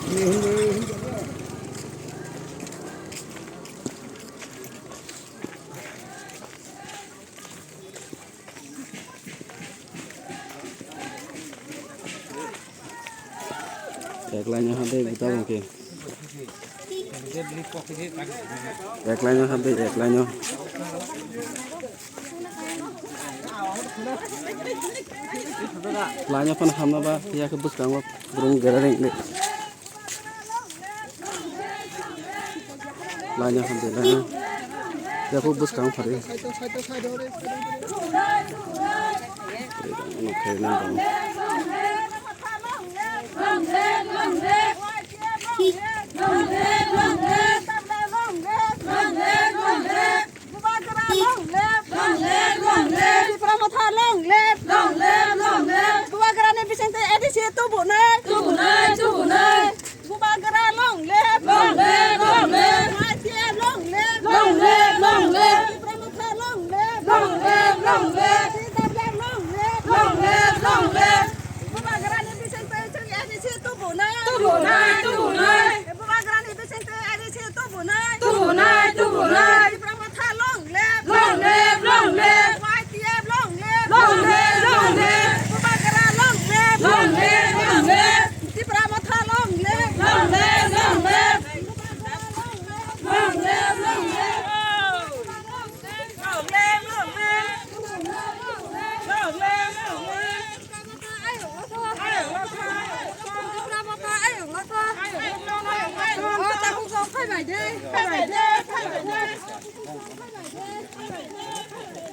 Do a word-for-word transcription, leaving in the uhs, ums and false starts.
Ek line o hap de, buta bangke. Ek line o hap de, ek line o. Line o phano hamna ba, ya khe bwskango brum gera ring de. Laina hamdi laina. Yapo bwskang phari. Khaina dong. Bubagra long live! Long live, long live! Tipra Motha long live! Long live, long live! Bubagrani bisingtwi A D C tubunai! Tubunai, tubunai! Bubagra long live! Long live, long live! Y T F long live! Long live, long live! Tipra Motha long live! Long live, long live! T W F long live! Long live, long live! Bubagrani bisingtwi chwng A D C tubunai! Tubunai, tubunai! Bubagrani bisingtwi A D C tubunai! Tubunai, tubunai! Tipra Motha long live! Long live, long live! Y T F long live! Long live, long live! Bubagra long live! Long live, long live! Tipra Motha long live! Long live, long live! Long live, long live! Long live, long live! Long live, long live!